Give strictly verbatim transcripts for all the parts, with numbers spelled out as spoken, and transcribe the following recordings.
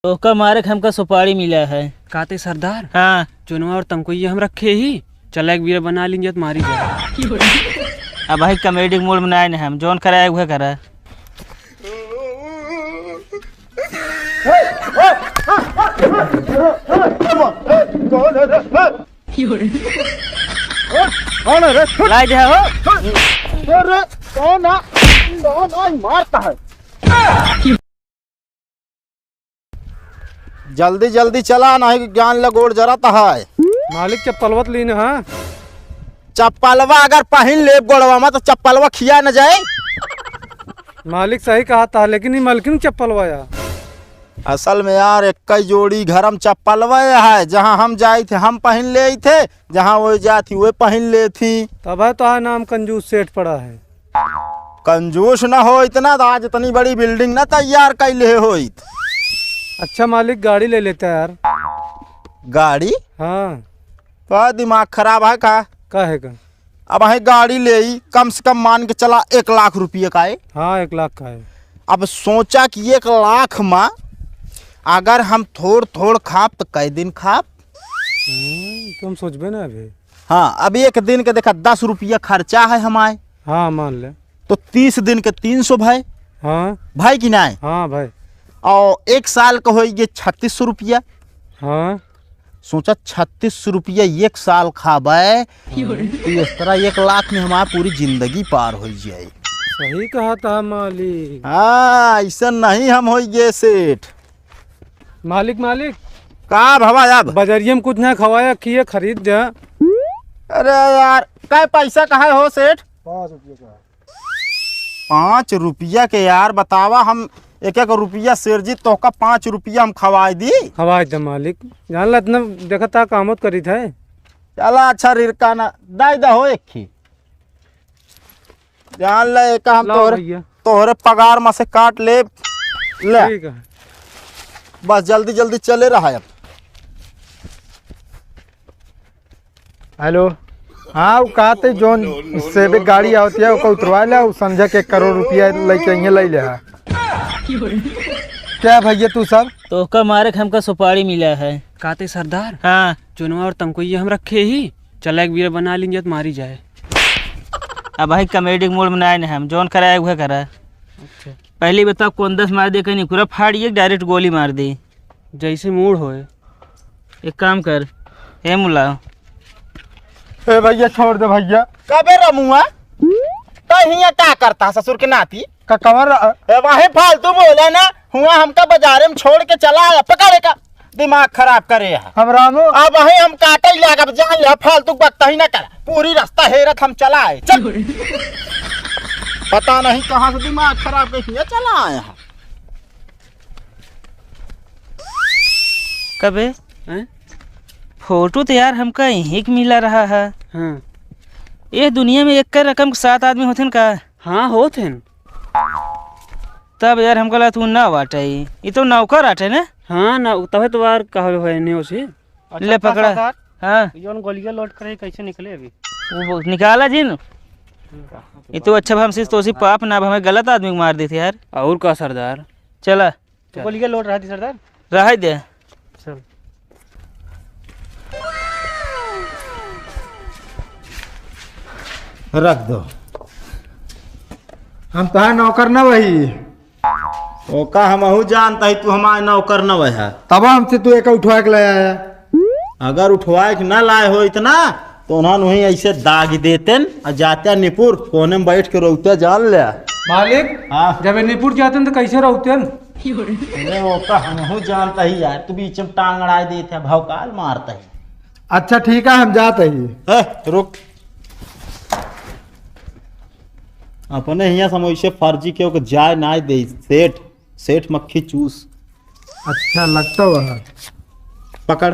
तोहका मारे के हमका सुपारी मिला है। काते सरदार? हाँ। चुनवा और तमको ये हम रखे ही, चला एक बीरा बना लीजिए तो मारी जाए। अब भाई comedy के mood में नाय न हम, जौन कराए उहे करा। कौन है रे? लाई दे हो। अरे कौन आ, कौन आ मारता है? जल्दी जल्दी चला, नहीं ज्ञान ले गोड़ जरत है। मालिक, चप्पलवा त लीन, हाँ? चप्पलवा अगर पहिन लेब गोड़वा में, तो चप्पलवा खिया न जाए। मालिक सही कहा था, लेकिन ये मलकिन चप्पलवा या। असल में यार, एक ही जोड़ी घर में चप्पलवा है, जहाँ हम जाई थे, हम पहिन ले थे, जहाँ वो जाती, वो पहिन ले थी। तब है तो आ नाम कंजूस सेठ पड़ा है। कंजूस न होइत ना, तो आज इतनी बड़ी building न तैयार कैले होइत। अच्छा मालिक, गाड़ी ले लेता यार। गाड़ी? हाँ। तो दिमाग खराब है का? का है का? अब है गाड़ी ले, कम से कम मान के चला एक लाख रुपये का है। हाँ, एक लाख का है। अब सोचा कि एक लाख में अगर हम थोड़ थोड़ खाब तो कै दिन खाब? हम्म, तुम सोचबे ना अभी। हाँ, अब एक दिन के देखा, दस रुपया खर्चा है हमारे। हाँ, मान ले। तो तीस दिन के तीन सौ भाई। हाँ। भाई कि नाय? हाँ भाई। और एक साल का होई गे छत्तीस सौ रुपया। हाँ। सोचा, छत्तीस सौ रुपया एक साल खाबे, तो इस तरह एक लाख में हमार पूरी जिंदगी पार हो जाए। सही कहा था मालिक। हाँ, ऐसा नहीं हम होई गे सेठ। मालिक, मालिक। का भवा अब? बजरिया में कुछ ना खवाया, किए खरीद दे। अरे यार, कै पैसा कहा हो सेठ? पाँच रुपये का। पाँच रुपया के यार, बतावा, हम एक एक रुपया सेठ जी, तोहका पाँच रुपया हम खवाई दी। खवाई दे मालिक, जान ला इतना देखा था, कामत करी थे। चला अच्छा, रिरका ना, दाई दा हो एक ही। जान ले, एक हम लाओ तोहरे, भैया। तोहरे पगार में से काट ले, ले। ठीक है। बस जल्दी जल्दी चले रहा अब। हेलो। हाँ, वो कहा थे जौन सेबे गाड़ी आवती है, ओका उतरवा ले, वो संझा के एक करोड़ रुपया लेके अइहे, ले ले हा। क्या भैया तू सब? तोहका मारे के हमका सुपारी मिला है। काते सरदार? हाँ। चुनवा और तमको ये हम रखे ही, चला एक बीरा बना लीजिए तो मारी जाए। अब भाई comedy के mood में नाय न हम, जौन कराए उहे करा। अच्छा। पहले बताओ कौन दस मार दे, कहीं निकुरा फाड़ ये direct गोली मार दे। जैसे mood होए। एक काम कर, ए मुला। ए भैया, छोड़ दे भैया। कबे रमुआ, तो हियाँ का करता ससुर के नाती? का कमर ए, वहीं फालतू बोला ना, हुआ हमका बाजारे में छोड़ के चला आया, पकड़े का दिमाग खराब करे है। हम रामू। अब वहीं हम काटे लागब, जान ले, फालतू बकता ही ना कर, पूरी रास्ता हेरत हम चला आए। चल। पता नहीं कहाँ से दिमाग खराब के हियाँ चला आया है। कबे? हैं? फोटो तो यार हमका यहीं के मिला रहा है। हाँ। ये दुनिया में एक रकम के सात आदमी होते हैं का? हाँ, होत हैं। तब यार हमका लगा तू ना बाटे, ये तो नौकर आटे ना? हाँ, ना, तबे तो यार कहवे होए नहीं उसे। अच्छा, ले पकड़ा। सरदार, हाँ। ये जौन गोलिया load करे, कैसे निकले अभी? वो निकाला जी न। ये तो अच्छा, हमसे तो उसी पाप ना, अब हमें गलत आदमी को मार देते यार। और का सरदार? चला। तो चल। गोलिया load रहा थी सरदार? रहा दे। चल। रख दो। हम तोहार नौकर न वही। ओका हमहू जानता ही, तू हमार नौकर न वह। तब हमसे तू एक उठवा के ले आया। अगर उठवा के न लाए हो इतना, तो उन्होंने वहीं ऐसे दाग देते न, और जाते निपुर कोने में बैठ के रोते जान ले। मालिक, हाँ। जब ये निपुर जाते न, तो कैसे रोते न? अरे, ओका हमहू जानता ही यार, तू बीच में टांग अड़ाए देते है, भौकाल मारता ही। अच्छा, ठीक है, हम जाते ही। ए, रुक। अपने हियाँ से हम ऐसे फर्जी के ओके जाए ना दे, सेठ, सेठ मक्खी चूस। अच्छा, लगता हुआ है। पकड़।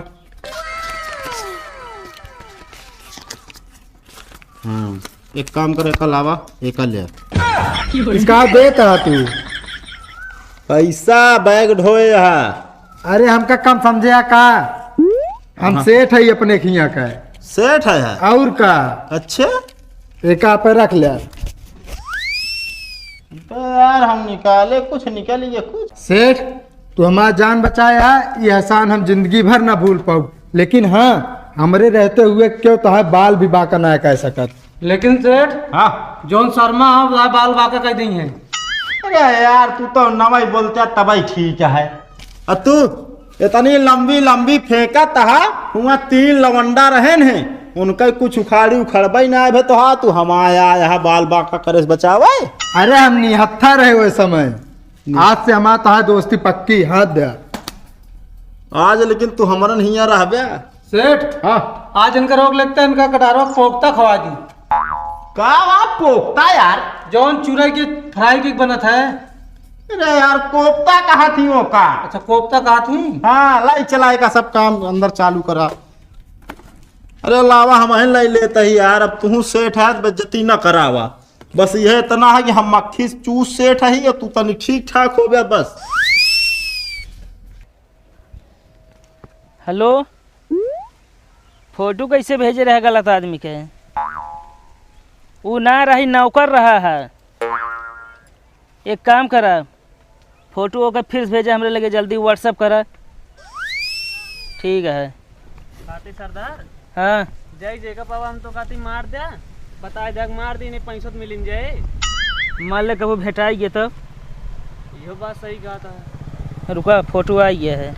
हाँ, एक काम कर, एका लावा, एका ले। इसका देता तू? पैसा बैग ढोए हा। अरे, हमका कम समझे हा का? हम हाँ। सेठ है अपने खिया का। सेठ है? और का? अच्छे? एका पे रख ले। तो यार, हम निकाले कुछ, निकालिए कुछ। सेठ, तू हमार जान बचाया, ये एहसान हम जिंदगी भर ना भूल पाउब। लेकिन हाँ, हमरे रहते हुए क्यों तोहार बाल भी बांका ना कइ सकत। लेकिन सेठ, हाँ। जौन शर्मा है, वह बाल बांका कइ देइहैं। अरे यार, तू तो नवई बोलता तबई ठीक है। अ तू इतनी लंबी लंबी फेंकत हा, हुआ तीन लवंडा रहेन हैं, उनका कुछ उखाड़ी उखड़बई ना भे तो हा, तू हमाया यहाँ बाल बांका करे से बचावे। अरे हम निहत्था रहे वो समय, आज से हमार तोहार दोस्ती पक्की, हाथ दे। आज लेकिन तू हमरन हियाँ रहबे। सेठ, हाँ। आज इनका रोक लेते हैं, इनका कटहरवा कोफ्ता खवा दी। का बा कोफ्ता यार? जौन चुरई के फ्राई के बनत है। अरे यार, कोफ्ता कहा थी वो का? अच्छा, कोफ्ता कहा थी? हाँ, लाई चला एका सब काम अंदर चालू करा। अरे लावा, हमहिन लाई लेत ही यार, अब तू सेठ है, बेइज्जती न करावा। बस यह इतना है कि हम मक्खी से चूस सेठ ही, तू तनी ठीक ठाक हो गया बस। हेलो, फोटो कैसे भेजे रहे गलत आदमी के? ऊ ना रही, नौकर रहा है। एक काम करा, फोटो ओके फिर से भेजा हमरे लगे, जल्दी WhatsApp करा। ठीक है। कहती सरदार, हाँ। जाई जेका पावा हम तो कहती मार द्या, बताए जाके मार दी, नहीं पैसों तो मिलिन जाए। मान ले कबो भेटाई गए तब। इहो बात सही कहता है। रुका, फोटो आई गया है।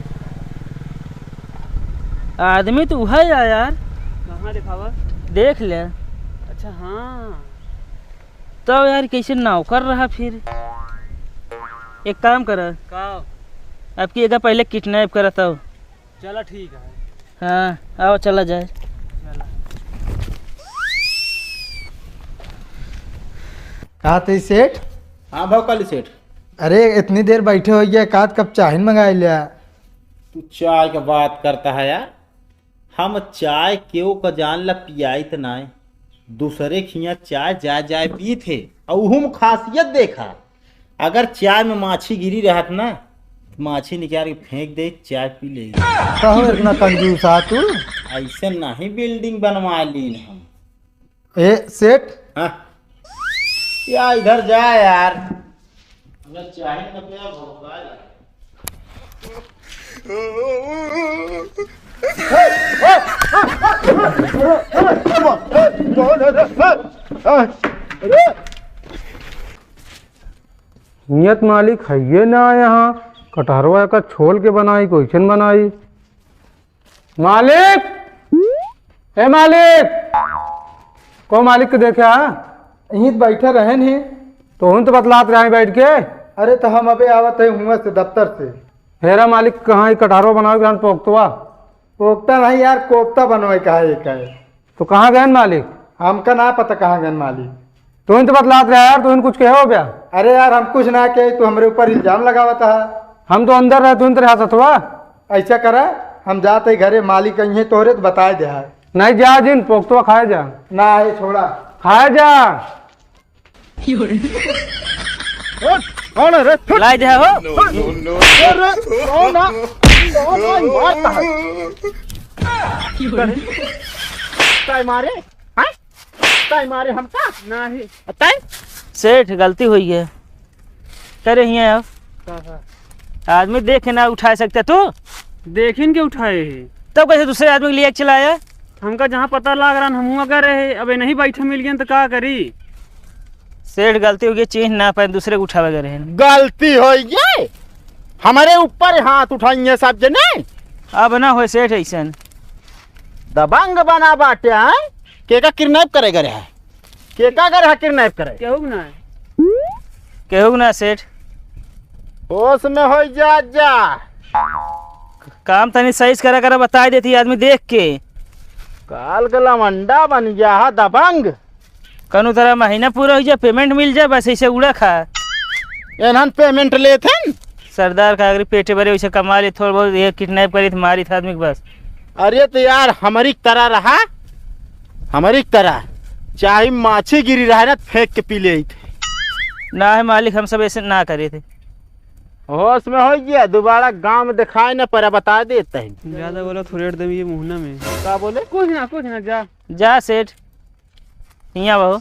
आदमी तो वह है यार। कहाँ दिखावा? देख ले। अच्छा, हाँ। तब यार, कैसे नौकर रहा फिर? एक काम करा। का? अब की एका पहले किडनैप करा तब। चला, ठीक है। हाँ, आओ, चला जाए। चला। कहा थे सेठ? हाँ भाव काली सेठ। अरे, इतनी देर बैठे हो गया, एकाध कप चाय मंगा लिया। तू चाय का बात करता है यार, हम चाय केहू का जान ला पियाइत नाय, दूसरे खिया चाय जाए जाए पीत है। और उहुम खासियत देखा, अगर चाय में माछी गिरी रहत ना, तो माछी निकाल के फेंक दे, चाय पी ले। कहो इतना कंजूस आ तू? ऐसे नहीं बिल्डिंग बनवा लीन हम। ए सेठ। हाँ। या इधर जा यार। अगर चाहे न पिया भोपाल। नियत मालिक है ये ना यहाँ, कटहरवा का छोल के बनाई, कैसन बनाई? मालिक, ए मालिक, को मालिक के देखे हा? यहीं त बैठे रहन ही। तो हुन तो बतलात रहे बैठ के। अरे तो हम अबे आवत है हुआ से दफ्तर से। हेरा मालिक, कहाँ ई कटहरवा बनावे के हन पोख्तवा? पोख्ता नहीं यार, कोफ्ता बनवाए कहा एक है। तो कहाँ गएन मालिक? हमका ना पता कहाँ गएन मालिक। तुहिन तो बतलात रहे यार, तुहिन कुछ कहे हो बया? अरे यार, हम कुछ ना कहे, तू हमरे ऊपर इल्जाम लगावत है। हम तो अंदर रहे, तुहिन तो रहा सथवा। ऐसा करा, हम जात ही घरे, मालिक अइहें तोहरे तो बताए दे है। नहीं जा जिन, पोख्तवा खाए जा। ना, ये छोड़ा। खाए जा। कौन है रे? लाई दे हो। अरे, कौन है? कौन है? मारता है। ताई मारे? हाँ? ताई मारे हमका? नहीं। ताई? सेठ, गलती हुई है। करे हियाँ आओ। का, का? आदमी देख के ना उठा सकते तू? देखिन के उठाए है। तब कैसे दूसरे आदमी के लिए चलाया? हमका जहाँ पता लाग रहा, हम हुआ करे है। अब नहीं बैठे मिल गए तो का करी? सेठ, गलती हो गई, चीन्ह ना पाए, दूसरे के उठावे गए रहे। गलती हो गई, हमारे ऊपर हाथ उठाइए सब जने। अब ना होए सेठ ऐसन। दबंग बना बाटे, हैं? केका किडनैप करे गए रहे? केका गए रहे किडनैप करे? केहू के ना। केहू के ना सेठ। होश में हो जा, जा। काम तनी सही से करा, करा, बताई देती आदमी देख के। काल के लवंडा बन गया है दबंग। कौनो तरह महीना पूरा हो जाए, पेमेंट मिल जाए, बस ऐसे उड़ा खा। एनहन पेमेंट लेत हन? सरदार का अगर पेटे भरे वैसे कमा ले, थोड़ा बहुत ये किडनैप करी तो मारी था आदमी के बस। अरे तो यार, हमारी तरह रहा, हमारी तरह। चाहे माछी गिरी रहा ना, फेंक के पी ले थे। ना है मालिक, हम सब ऐसे ना करे थे। होश में हो गया, दोबारा गांव में दिखाई ना पड़ा, बता देते हैं। ज्यादा बोला तो रेट देंगे ये मुहना में। का बोले? कुछ ना, कुछ ना, जा। जा सेठ, हियाँ बहो।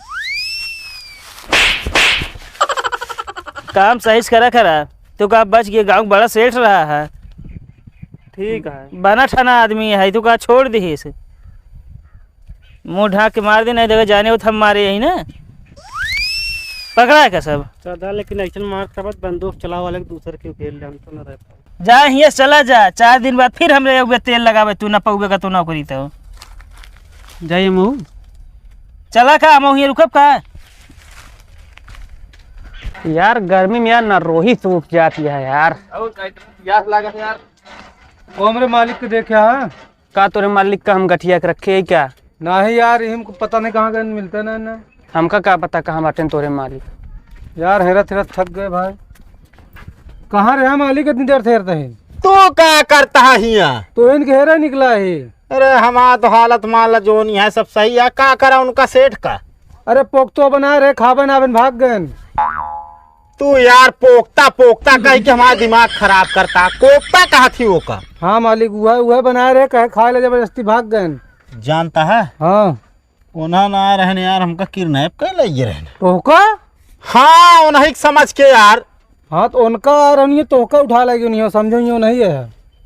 काम सही से करा करा। तू का बच गए, गाँव बड़ा सेठ रहा है। ठीक है। बना ठना आदमी है, तू का छोड़ दिहिस। मुँह ढाँक के मार दे, नहीं देखे जाने वो थम मारे यही ना। पकड़ा है का सब? चला, लेकिन ऐसन मार खबत बंदूक चलावे वाले के दूसर के खेल जानतो न रहे। जा हियाँ से चला जा, चार दिन बाद फिर हमरे एक बेर तेल लगावे, तू न पउबे का तू नौकरी तो। जाइए मऊ। चला का, हम हियाँ रुकब का? यार गर्मी में यार ना रोही सूख जाती है यार। और का इतना प्यास लागत है यार। ओ हमरे मालिक के देखे, हाँ? का तोरे मालिक का हम गठिया के रखे है क्या? नहीं यार, हमको पता नहीं कहाँ गए, मिलते नहीं ना। हमका का पता कहाँ बाटेन तोरे मालिक। यार हेरत हेरत थक गए भाई। कहाँ रहे मालिक, इतनी देर से हेरते हैं। तू का करता है हियाँ? तो इनके हेरे निकला है। अरे हमार तो हालत मान ला जोनी है, सब सही है। का करा उनका सेठ का? अरे पोख्तो बनाए रहे, खाबे ना, अबन भाग गए। तू यार पोख्ता पोख्ता कह के हमारा दिमाग खराब करता। कोख्ता कहा थी ओका? हाँ मालिक, वह वह बनाए रहे, कहे खाए ले, जबरदस्ती भाग गए। जानता है? हाँ। उन्हा ना रहन यार, हमका किडनैप कर ले रहन। तोहका? हाँ, उन्हीं के समझ के यार। हाँ, तो उनका आ रहनी है, तोहका उठा लेगी उन्हीं, समझो ये नहीं है।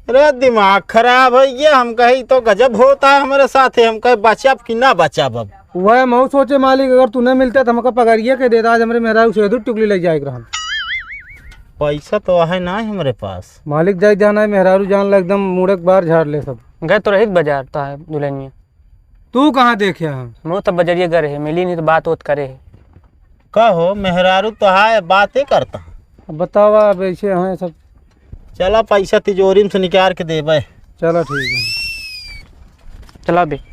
अरे दिमाग खराब है ये, हम कही तो गजब होता है हमारे साथ, हम कहे बचब कि ना बचब अब। वह मऊ सोचे मालिक, अगर तू नहीं मिलता तो हमका पकड़िए के देता, आज हमरे मेहरारू से दू टुकली ले जाए रहन। पैसा तो है ना हमारे पास। मालिक जाए जाना है, मेहरारू जान ला एकदम मुड़क बार झाड़ ले सब। गए तो रहित बाजार तो है दुल्हनिया। तू कहाँ देखे हैं? हम तो बजरिया गए रहे, मिली नहीं तो बात होत करे है। का हो, मेहरारू तो है, बातें करता। अब बतावा, अब ऐसे हैं सब। चला, पैसा तिजोरी में से निकाल के देबे। चला, ठीक है। चला बे।